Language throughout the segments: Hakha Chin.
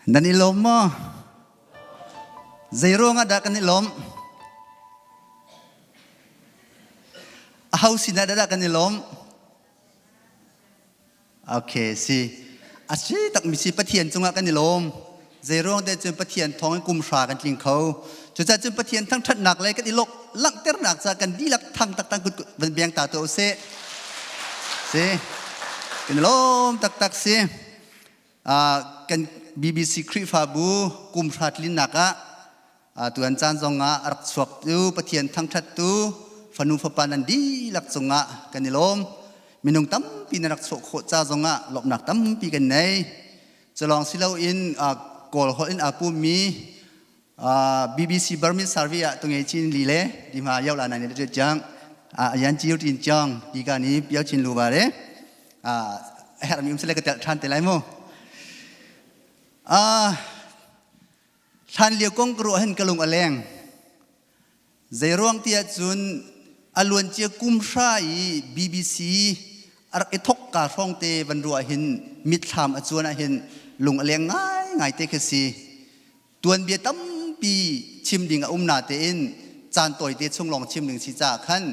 Nan i lawm maw? Zei ruangah dah kan i lawmh? Aho sinah dah kan i lawmh? Okay, si. A si takmi si Pathian cungah kan i lawm. Zei ruang te cun Pathian thawng in kum hra kan tling kho. Cucaah cun Pathian thangṭhatnak le kan i lawk langhternak ca kan dihlak thang taktak kut van biang ta tuah usih. Si. Kan i lawm taktak si. Kan BBC Khrihfabu kum hra tlinnak ah tuan caan zong ah a rak chuaktu Pathian thangṭhattu fanu fapa nan dihlak cungah kan i lawm. Minung tampi na rak chuah khawh ca zongah lawmhnak tampi kan nei. Culawng si loin Kawl holh in aa pummi BBC Burmese Survey ah tungei chin li le di ma yau la nai ne chiang yan chiu tin chiang ti ka ni piao chin lu ba le herh mi um sele ka tel than te lai mu hlan lio kong ka ruah hin ka lung a leng Zeiruang tiah cun a luancia kum hra i BBC a rak i thokka hrawng te van ruah hin mitthlam a cuan ahhin lung a leng ngaingai te khi si. Tuanbia tampi chim ding a um natein caan tawite chung lawng chim ding si caah khan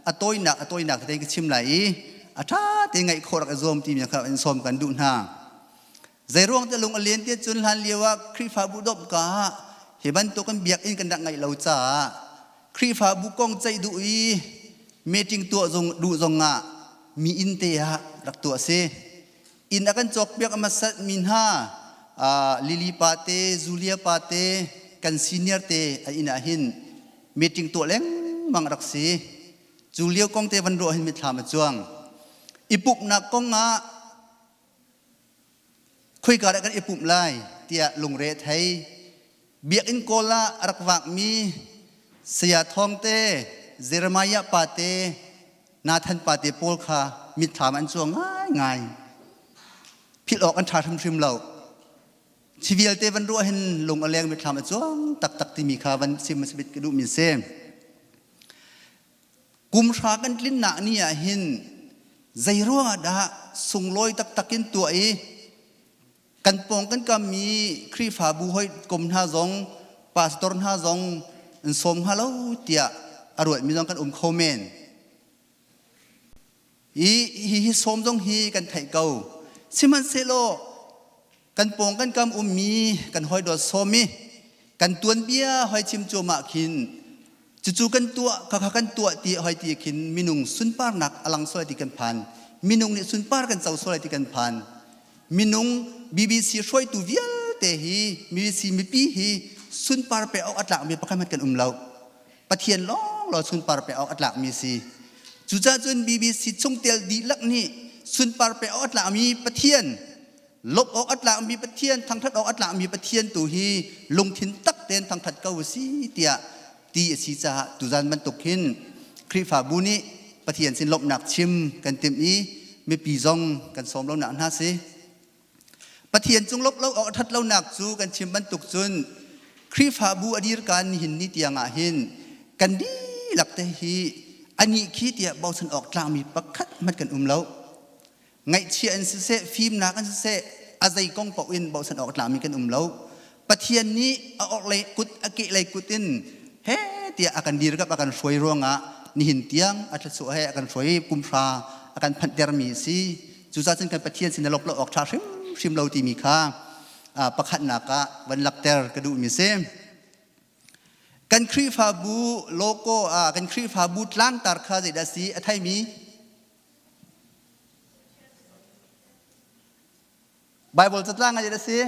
a tawinak a tawinak te ka chim lai i a ṭha te ngaih khawh rak i zuam timi kha in sawm kan duh hna. Zeiruang te lung a len ti cun hlan lio ah Khrihfabu dawp ka ah hi bantukin biakinn kan rak ngeih lo caah Khrihfabu kong ceih duh i meeting tuah zong duh zong ah mi inn te ah rak tuah a si. Inn a kan cawkpiak a hmasat mi hna Lily pa te, Julia pa te, kan senior te an inn ah hin meeting tuah lengmang rak si. Cu lio kong te van ruah hin mitthlam a cuang. I pumhnak kong ah Khoika dah kan i pumh lai tiah lungre a thei. Biakinn kawl ah a rak vakmi Saya Thawng te, Jeremiah pa te, Nathan pa te pawl kha mitthlam an cuang ngaingai. Philh awk an ṭha hrimhrim lo. Hi vialte van ruah hin lung a leng mitthlam a cuang taktak timi kha van chim a si bit ka duhmi a si. Kum hra kan tlinnak ni ah hin zeiruangah dah sunglawi taktak in tuah i kan pawng kan kammi Khrihfabu hawikom hna zong pastor hna zong an sawm hnga lo tiah a ruatmi zong kan um kho men. Hi hi sawm zong hi kan theih ko. Sihmanhsehlaw kan pawng kan kam ummi kan hawi dawt sawm i kan tuanbia hoi chim cuahmah khin cucu kan tuah khakha kan tuah ti hoi ti khin minung sunparnak a lang sual ti kan phan minung nih sunpar kan co sual ti kan phan minung BBC hruaitu vialte hi BBC mipi hi sunpar pe awk a tlakmi pakhat hmanh kan um lo Pathian lawng law sunpar pe awk a tlakmi si cucaah cun BBC chungtel dihlak nih sunpar pe awk a tlakmi Pathian lawmh awk a tlakmi Pathian thangṭhat awk a tlakmi Pathian tu hi lungthin tak tein thangṭhat ko a si tiah ti a si caah tuzan bantuk hin Khrihfabu nih Pathian sin lawmhnak chim kan timh i mipi zong kan sawm lonak hna si. Pathian cung lawmh lo awk a ṭhat lonak cu kan chim bantuk cun Khrihfabu a dir kaan nihin ni tiang ah hin kan dihlak te hi anih khi tiah bochan awk tlakmi pakhat hmanh kan um lo. Ngaihchia in siseh, fimnak in siseh, a zei kong paoh in bochan awk tlakmi kan um lo. Pathian nih a orhlei kut, a kehlei kut in he tiah a kan dirkap, a kan hruai ruangah nihin tiang a thluachuah he a kan hruai kum hra a kan phanhtermi a si. Cucaah cun kan Pathian sin lop lo awk ṭha hrimhrim lo timi kha pakhatnak ah van lakter ka duhmi a si. Kan Khrihfabu logo ah kan Khrihfabu tlangtar kha zeidah a si a theimi? Bible catlang ah a si?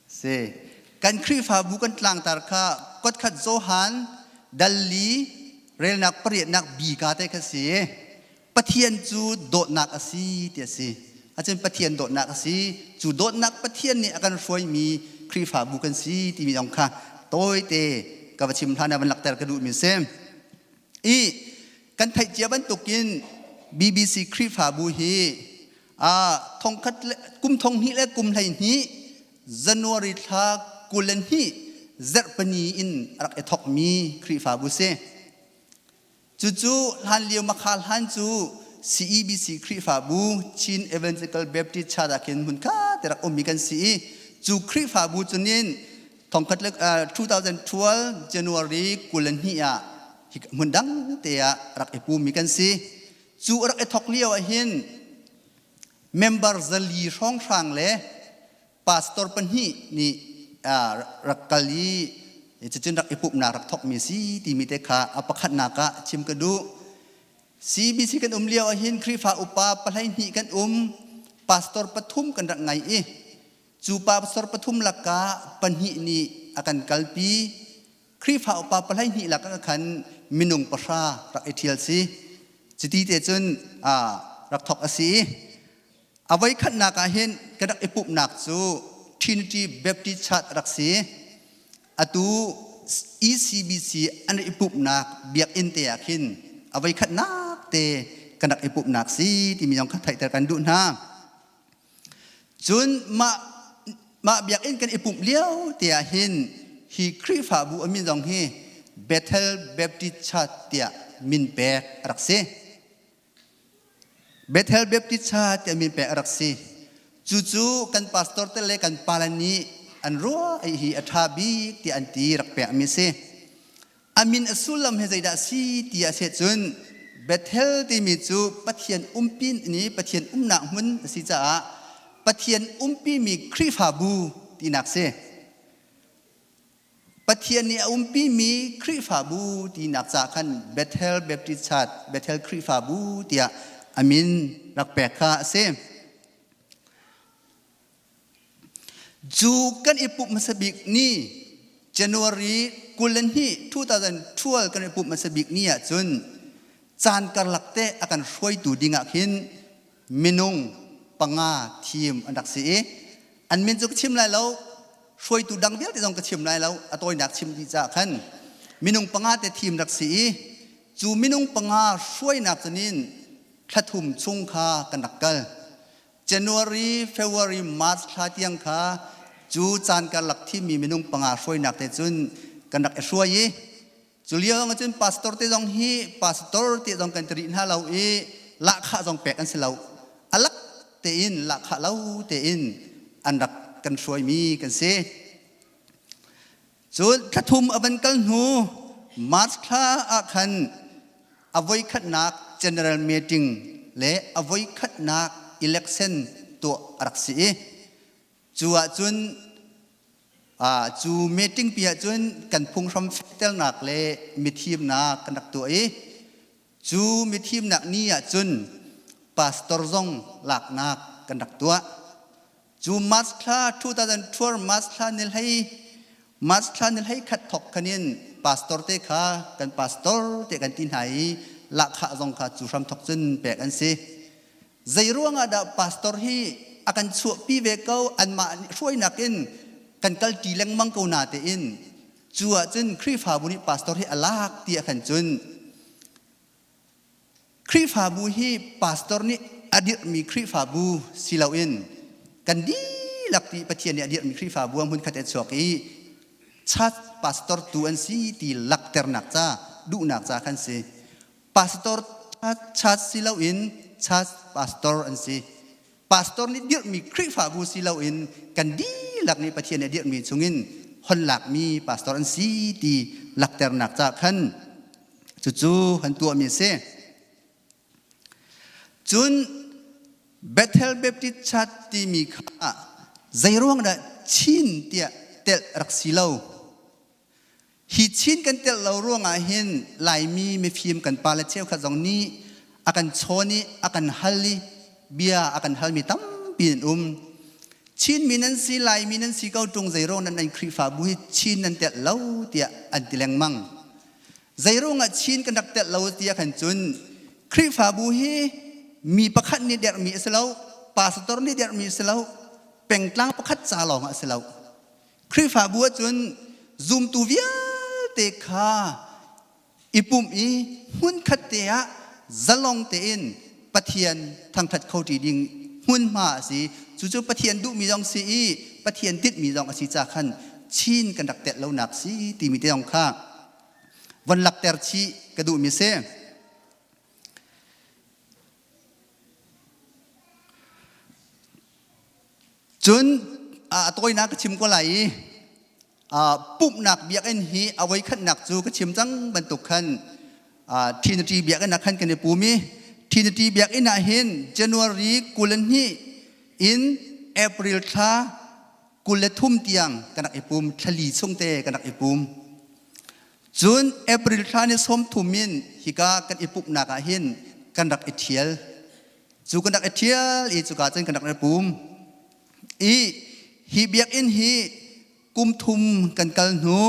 Si. Kan Khrihfabu kan tlangtar kha kotkhat Johan dalli relnak pariatnak bi ka te kha si. Pathian cu dawtnak a si ti a si. Acun Pathian dawtnak a si. Cu dawtnak Pathian nih a kan hruaimi Khrihfabu kan si timi zong kha tawite ka va chim hlan ah van lakter ka duhmi a si. I kan theih cia bantukin BBC Khrihfabu hi thongkhat le kum thong hnih le kum 12 January thla 22 zarhpini in a rak i thawkmi Khrihfabu si. Cucu hlanlio Makha hlan cu CEBC Khrihfabu Chin Evangelical Baptist Church ah khin hmunkhat te rak ummi kan si i cu Khrihfabu cunin thongkhat le 2012 January 22 ah hmun dang te ah rak i pumi kan si. Cu rak i thok lio ah hin member 400 hrawnghrang le pastor pahnih nih rak kal i cucun rak i pumhnak rak thokmi si timi te kha a pakhatnak ah chim ka duh. CBC kan um lio ahhin Khrihfa upa 12 kan um, pastor pathum kan rak ngai i cu pastor pathum lakah pahnih nih a kan kalpi. Khrihfa upa 12 lakah khan minung pahra rak i ṭhial si. Cuti te cun rak thok a si. A voikhatnak ah hin kan rak i pumhnak cu Trinity Baptist Church rak si. Atu ECBC an rak i pumhnak biakinn te ah khin a voikhatnak te kan rak i pumhnak si timi zong kha theihter kan duh hna. Cun mah mah biakinn kan i pumh lio te ah hin hi Khrihfabu a min zong hi Bethel Baptist Church tiah min pek a rak si. Bethel Baptist Church tiah min pek a rak si. Cucu kan pastor te le kan pale nih an ruah i hi a ṭha bik tiah an ti rak pekmi a si. A min a sullam hi zeidah a si ti ah cun Bethel timi cu Pathian umpi ni Pathian umnak hmun a si caah Pathian umpimi Khrihfabu tinak si. Pathian nih a umpimi Khrihfabu tinak ca khan Bethel Baptist Church, Bethel Khrihfabu tiah a min rak pek kha a si. Cu kan i pumh hmasa bik ni January 22, 2012 kan i pumh hmasa bik ni ahcun caan karlak te a kan hruaitu ding ah khin minung panga thim an rak si i an min cu ka chim lai lo hruaitu dang vialte zong ka chim lai lo a tawinak chim dih caah khan minung panga te thim rak si i cu minung panga hruainak cunin thlathum chung kha kan rak kal. January, February, March thla tiang kha cu caan karlak thimmi minung panga hruainak te cun kan rak i hruai i cu lio ah cun pastor te zong hi pastor te zong kan ti rih hna lo i lahkhah zong pek an si lo. Alak tein lahkhah lo tein an rak kan hruaimi kan si. Cun thlathum a van kal hnu March thla ah khan a voikhatnak general meeting le a voikhatnak election tuah a rak si i cu ahcun cu meeting pi ahcun kan phunghram fehternak le mithimnak kan rak tuah i cu mithimnak ni ahcun pastor zong laknak kan rak tuah. Cu March thla 2012 March thla ni hlei March thla ni hlei khat thok khanin pastor te kha kan pastor te kan ti hna i lahkhah zong kha cu hram thok cun pek an si. Zei ruangah dah pastor hi a kan chuahpi ve ko anmah hruainak in kan kalṭi lengmang ko na tein cu ahcun Khrihfabu nih pastor hi a lak ti ah khan cun Khrihfabu hi pastor nih a dirhmi Khrihfabu si loin kan dihlak ti Pathian nih a dirhmi Khrihfabu ah hmunkhat a chuak i church pastor tu an si ti lakternak ca duhnak ca khan si. Pastor church si loin church pastor an si. Pastor nih dirhmi Khrihfabu si loin kan dihlak nih Pathian nih a dirhmi chungin hon lakmi pastor an si ti lakternak ca khan cucu kan tuahmi a si. Cun Bethel Baptist Church timi kha zeiruang dah Chin tiah telh rak si lo? Hi Chin kan telh lo ruangah hin Laimi mifim kan pale cheukhat zong nih a kan chawn i a kan hal i bia a kan halmi tampi an um. Chinmi nan si, Laimi nan si ko ṭung zeiruang nan nan Khrihfabu hi Chin nan telh lo tiah an ti lengmang. Zeiruangah Chin kan rak telh lo ti ah khan cun Khrihfabu hi mi pakhat nih derhmi a si lo, pastor nih derhmi a si lo, pengtlang pakhat ca lawng ah a si lo. Khrihfabu ahcun zumtu vialte kha i pumh i hmunkhat te ah zalong tein Pathian thangṭhat kho ṭi ding hmunhma a si. Cucu Pathian duhmi zong si i Pathian tinhmi zong a si ca khan Chin kan rak telh lonak si timi te zong kha von lakter chih ka duhmi si. Cun a tawinak ka chim ko lai i pumhnak biakinn hi a voikhatnak cu ka chim cang bantuk khan Trinity biakinn ah khan kan i pum i Trinity biakinn ah hin January 22 in April thla 23 tiang kan rak i pum thlali chung te kan rak i pum. Cun April thla ni 30 in hika kan i pumhnak ah hin kan rak i ṭhial. Cu kan rak i ṭhial i cuka cun kan rak i pum. I hi biakinn hi kum thum kan kal hnu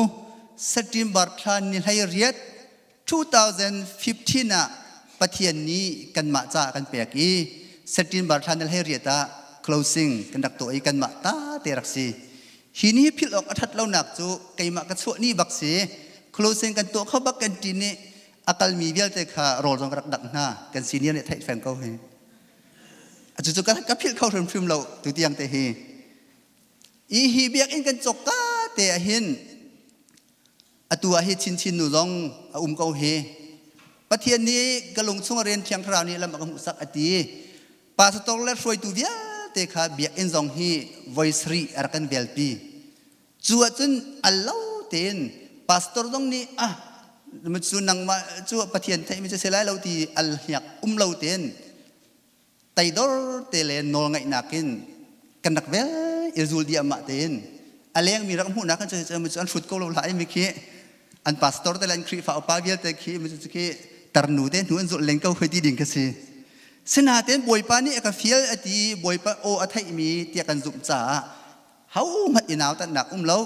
September thla ni 18 2015 ah Pathian nih kanmah ca kan pek i September thla ni 18 ah closing kan rak tuah i kanmah ta te rak si. Hi ni philh awk a ṭhat lonak cu keimah ka chuah ni bak si. Closing kan tuah kho bak kan ṭin nih a kalmi vialte kha rawl zong ka rak dak hna. Kan senior nih theih feng ko hi. Cucu ka philh kho hrimhrim lo tu tiang te hi. I hi biakinn kan cawk ka te ah hin atu ah hi chinchin nu zong a um ko hi. Pathian nih ka lung chung a rian thiang thlarau nih lam a ka hmuhsak a ti. Pastor le hruaitu vialte kha biakinn zong hi voi sarih a rak kan velpi. Cu ahcun al lo tein pastor zong nih ah cu nangmah cu Pathian theihmi cu si lai lo ti al hniak um lo tein teidor te le nawlngaihnak in kan rak vel i zul diahmah tein a lengmi rak hmuhnak kan cu an hrut ko lo hlah i mi khi an pastor te le an Khrihfa upa vialte khi mi cu khi tarnu te hnu an zulh len ko hoi ti ding ka si. Sinain Bawipa nih a ka fial a ti Bawipa aw a theihmi tiah kan zumh caah hohmanh i nautatnak um lo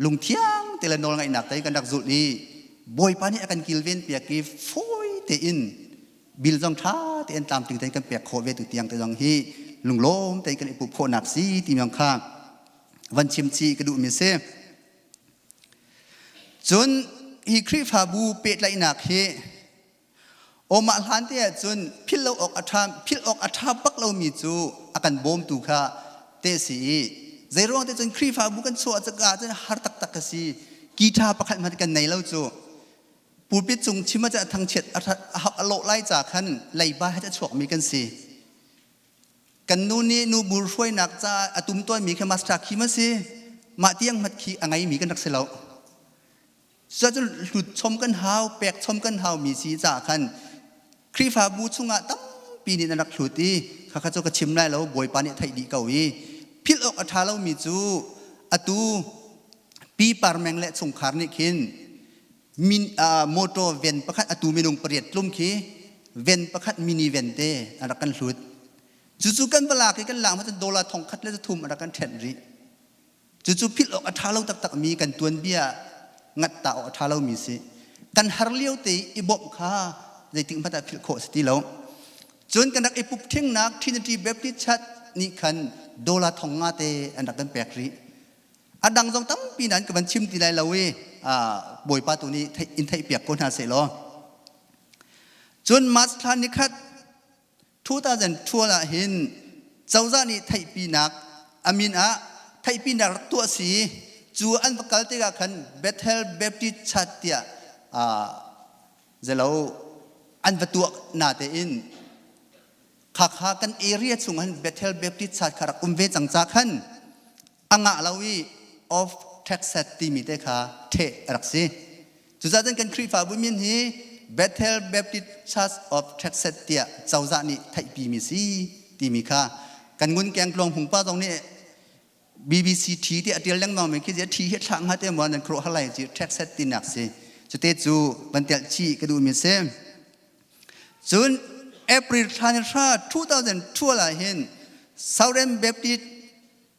lungthiang te le nawlngaihnak te kan rak zulh i Bawipa nih a kan kilven piak i fawi tein bil zong ṭha tein tlamtling tein kan pek khawh ve tu tiang te zong hi lunglawm tein kan i pup khawhnak si ti zong kha van chim chih ka duhmi si. Cun hi Khrihfabu pehtlaihnak hi Aw mah hlan te ahcun philh lo awk a ṭha philh awk a ṭha bak lomi cu a kan bawmtu kha te si i zeiruang te cun Khrihfabu kan chuah cakah cun har taktak ka si guitar pakhat hmanh kan nei lo cu pulpit cung chim ah thangchiat a lawh lai ca khan leiba he a chuakmi kan si kan nu nih nu bur hruainak ca a tum tawnmi kha master khim a si mah tiang hmat khi a ngeimi kan rak si lo Cucun hlut chom kan hau, pek chom kan haumi si caah khan Khrihfabu chungah tampi nih nan rak hlut i khakha cu ka chim lai lo Bawipa nih a theih dih ko i philh awk a ṭha lomi cu atu Pi Parmeng le chungkhar nih khin min, uh, motor ven pakhat atu minung pariat tlum khi ven pakhat mini ven te an rak kan hlut. Cucu kan va lak i kan lak hmanh dollar thong khat le thum an rak kan ṭhenh rih. Cucu philh awk a ṭha lo taktakmi kan tuanbia ngatta awk a ṭha lomi si. Kan har lio te i bawmh kha zeitik hmanh ah philh khawh a si ti lo. Cun kan rak i pup ṭhingnak Trinity Baptist Church nih khan dollar thong nga te an rak kan pek rih. A dang zong tampi nain ka van chim ti lai lo i Bawipa tu nih in theihpiak ko hna seh law. Cun March thla nikhat 2012 ah hin cozah nih theihpinak a min ah theihpinak rak tuah si cu an va kal tikah khan Bethel Baptist Church tiah zelo an va tuah na tein khakha kan area chung han Bethel Baptist Church kha rak um ve cang ca khan a ngah lo i of Texas timi te kha ṭheh a rak si. Cucaah cun kan Khrihfabu min hi Bethel Baptist Church of Texas tiah cozah nih theihpimi si timi kha kan ngun keng tluang hung pa zong nih BBC T ti a ṭial lengmang mi khi T hi thlah hnga te maw nan khuaruah har lai ci Texas tinak si. Cute cu van telh chih ka duhmi si. Cun April thla ni hra 2012 ah hin Southern Baptist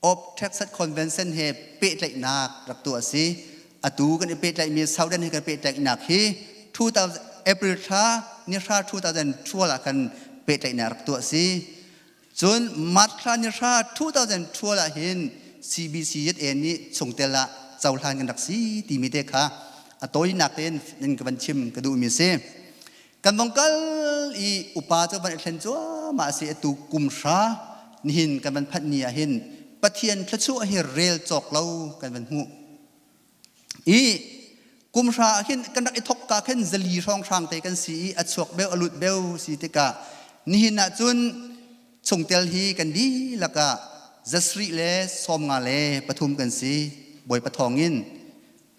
of Texas Convention he pehtlaihnak rak tuah a si. Atu kan i pehtlaihmi Southern he kan pehtlaihnak hi 2000 April thla ni hra 2012 ah khan pehtlaihnak rak tuah a si. Cun March thla ni hra 2012 ah hin CBCZA nih chungtel ah cohlan kan rak si timi te kha a tawinak tein in ka van chim ka duhmi a si. Kan vong kal i upa cu van i thlen cuahmah a si atu kum hra nihin kan van phanh ni ah hin Pathian thluachuah hi rel cawk lo kan van hmuh. I kum hra ah khin kan rak i thok ka khin zali hrawnghrang te kan si i a chuak beu a lut beu si tikah nihin ah cun chungtel hi kan dihlak ah. 153 kan si, Bawipa thawngin.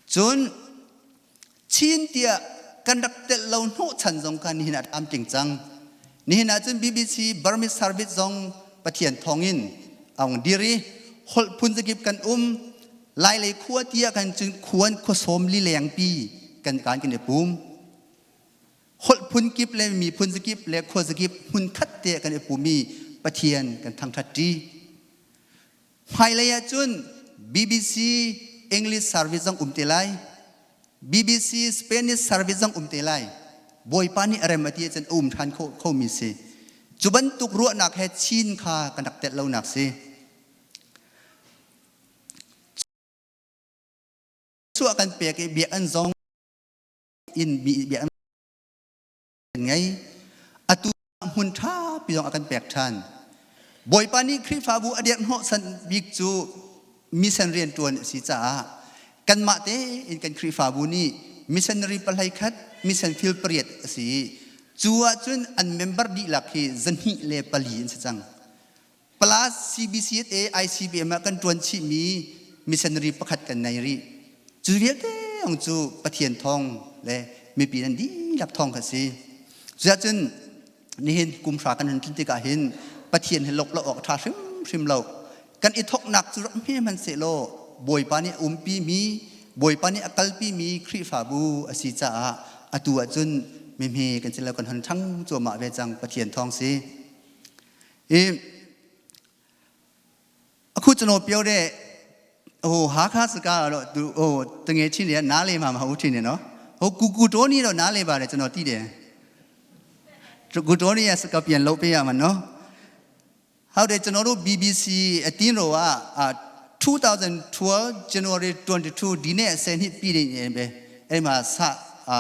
Cun Chin tiah kan rak telh lo hnawhchan zong kha nihin ah tlamtling cang. Nihin ah cun BBC Burmese Service zong Pathian thawngin a ung dir i holh phun zakip kan um. Lailei khua tiah kan cun khuan khua sawm li lengpi kan kan kan i pum. Holh phun kip le miphun zakip le khua zakip hmun khat te kan i pum i Pathian kan thangṭhat ṭi. Hmailei ah cun BBC English service zong um te lai. BBC Spanish service zong um te lai. Bawipa nih a rem a ti ahcun a um ṭhan kho khomi si. Cu bantuk ruahnak he Chin kha kan rak telh lonak si. Chuah kan pek i biakinn zong in biakinn ngei. Atu hmun ṭha pi zong a kan pek ṭhan. Bawipa nih Khrihfabu a dirh hnawhchan bik cu mission rianṭuan a si caah kanmah tein kan Khrihfabu nih missionary pahlei khat, mission field pariat a si i cu ahcun an member dihlak hi 204 an si cang. Plus CBCA ICBM ah kan ṭuan chihmi missionary pakhat kan nei rih. Cu vialte ang cu Pathian thawng le mipi nan dihlak thawng kha si. Cuahcun nihin kum hra kan hun tlin tikah hin Pathian he lok lo awk ṭha hrimhrim lo. Kan i thawknak cu rak hme hmanhsehlaw Bawipa nih a umpi mi, Bawipa nih a kalpi mi Khrihfabu a si caah atu ahcun mihme kan si lo kan hon ṭhang cuahmah ve cang Pathian thawng si. I အခုကျွန်တော်ပြောတဲ့ဟိုဟာခါစကားတော့သူဟိုတငယ်ချင်းတွေကနားလေမှာမဟုတ်ထင်တယ်နော်ဟိုကူကူတိုးနီတော့နားလေပါတယ်ကျွန်တော်သိတယ်ကူတိုးနီရဲ့စကားပြန်လုပ်ပေးရမှာနော်ဟုတ်တယ်ကျွန်တော်တို့ BBC အတင်းတော်က2012 January 22ဒီနေ့10နှစ်ပြည့်နေတယ်ပဲအဲ့မှာစအာ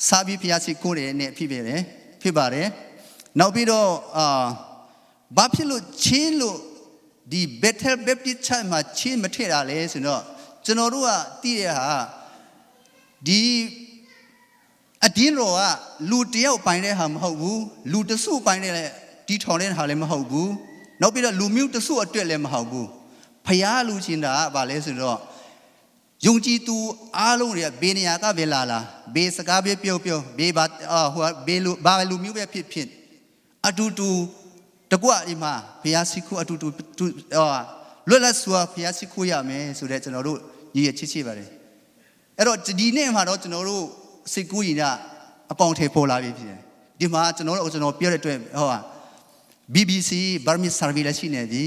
စာပြီးဖျားစီကိုတယ်နဲ့ဖြစ်ဖြစ်တယ်ဖြစ်ပါတယ်နောက်ပြီးတော့အာဘာဖြစ်လို့ချင်းလို့ဒီ Bethel Baptist Church မှာချင်းမထည့်တာလဲဆိုတော့ကျွန်တော်တို့ကသိတဲ့ဟာဒီအတင်းတော်ကလူတယောက်ပိုင်တဲ့ဟာမဟုတ်ဘူးလူတစုပိုင်တဲ့တီထောင်တဲ့ဟာလည်းမဟုတ်ဘူးနောက်ပြီးတော့လူမျိုးတစုအတွက်လည်းမဟုတ်ဘူးဖျားလူချင်းတာကဘာလဲဆိုတော့ ယုံကြည်သူအားလုံးတွေကဘေးနေရာကပဲလာလာဘေးစကားပဲပြောပြောဘေးဘာဟိုဘေးလူဘာလူမျိုးပဲဖြစ်ဖြစ်အတူတူတကွဒီမှာဘုရားရှိခိုးအတူတူလွတ်လပ်စွာဘုရားရှိခိုးရမယ်ဆိုတဲ့ကျွန်တော်တို့ညီရချစ်ချစ်ပါတယ်အဲ့တော့ဒီနေ့မှာတော့ကျွန်တော်တို့စိတ်ကူးရင်ကအကောင်ထေပေါ်လာပြီဖြစ်တယ်ဒီမှာကျွန်တော်တို့ကျွန်တော်ပြောတဲ့အတွက်ဟော BBC Burmese Service လည်းရှိနေပြီ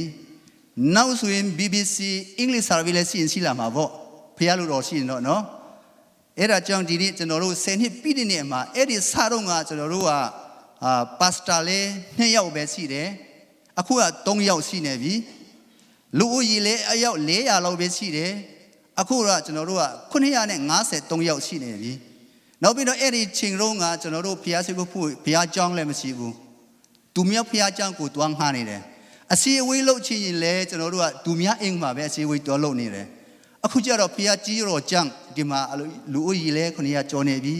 နောက်ဆိုရင် BBC English Service လည်းရှိရင်ရှိလာမှာပေါ့ဖះလို့တော့ရှိရင်တော့နော်အဲ့ဒါကြောင့်ဒီနေ့ကျွန်တော်တို့10နှစ်ပြည့်တဲ့နေ့မှာအဲ့ဒီစားတော့ကကျွန်တော်တို့ကအာပါစတာလေး2ယောက်ပဲရှိတယ်အခုက3ယောက်ရှိနေပြီလူဦးရေလည်းအယောက်400လောက်ပဲရှိတယ်အခုတော့ကျွန်တော်တို့က953ယောက်ရှိနေပြီနောက်ပြီးတော့အဲ့ဒီချိန်တုန်းကကျွန်တော်တို့ဖျားရှိခိုးဖို့ဖျားကြောင်းလည်းမရှိဘူး သူများဖျားเจ้าကိုတွားငှားနေတယ်အစီအဝေးလုပ်ချင်ရင်လည်းကျွန်တော်တို့ကသူများအိမ်မှာပဲအစီအဝေးတွားလုပ်နေတယ်အခုကျတော့ဖျားကြီးတော်ကြောင့်ဒီမှာလူဦးရေလည်း900ကျော်နေပြီ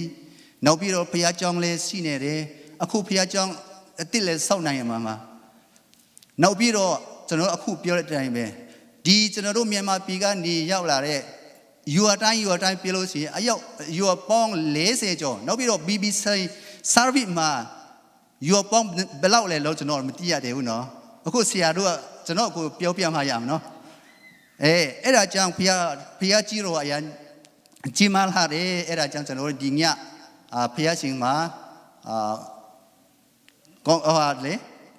နောက်ပြီးတော့ဖျားကြောင်းလည်းရှိနေတယ်အခုဖျားကြောင်းအစ်စ်လည်းစောက်နိုင်ရမှာမှာနောက်ပြီးတော့ကျွန်တော်အခုပြောတဲ့အတိုင်းပဲဒီကျွန်တော်တို့မြန်မာပြည်ကနေရောက်လာတဲ့ယူအတိုင်းယူအတိုင်းပြလို့ရှိရင်အယောက်ယူပေါင်း40ကျော်နောက်ပြီးတော့ BBC service မှာ ယူပေါင်းဘယ်လောက်လဲလို့ကျွန်တော်မသိရသေးဘူးနော်အခုဆရာတို့ကကျွန်တော်ကိုပြောပြမှရမှာနော်အဲအဲ့ဒါကြောင့်ဖျားဖျားကြီးတော်အရန်ကြီးမားလာတယ်အဲ့ဒါကြောင့်ကျွန်တော်တို့ဒီညအာဖျားရှင်မှာအာကောင်းဟာလေ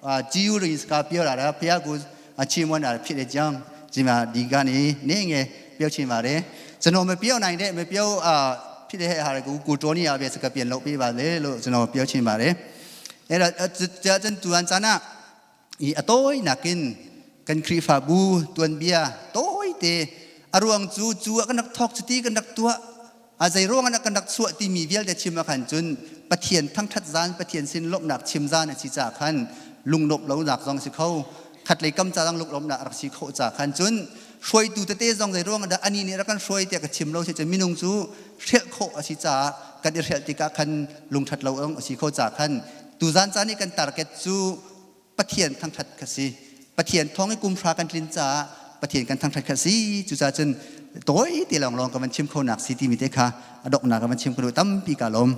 အာကြီးယူရစကားပြောတာဖျားကိုအချီးမွမ်းတာဖြစ်တဲ့ကြောင့်ဒီမှာဒီကနေနေငယ်ပြောချင်ပါတယ်ကျွန်တော်မပြောနိုင်တဲ့မပြောအာဖြစ်တဲ့ဟာကိုကိုတော်နေရပဲစကားပြန်လုပ်ပေးပါလေလို့ကျွန်တော်ပြောချင်ပါတယ် အဲ့ဒါကြာကျန်တူအန်ချာနာi atoi nakin kan Khrihfabu tuanbia toi te aruang chu chu kan rak thok chuti kan rak tua a zei ruang an kan rak chuah timi vialte chim a khan cun Pathian thangthat zan Pathian sin lawmhnak chim zan a si ca khan lunglawmh lo nak zong si kho khat lei kam ca zong lunglawmh nak rak si kho ca khan cun hruaitu tete zong zei ruang dah ani nih rak kan hruai tiah ka chim lo si cun minung cu hrelh khawh a si caah kan i hrelh tikah khan lungthat lo a si kho ca khan tuzan caan i kan target cu Pathian thangthat kha si. Pathian thawng i kum hra kan tlin caah Pathian kan thangṭhat kha si. Cucaah cun tawi te lawnglawng ka van chim kho nak si timi te kha a donghnak ka van chim ka duh. Tampi ka lawm.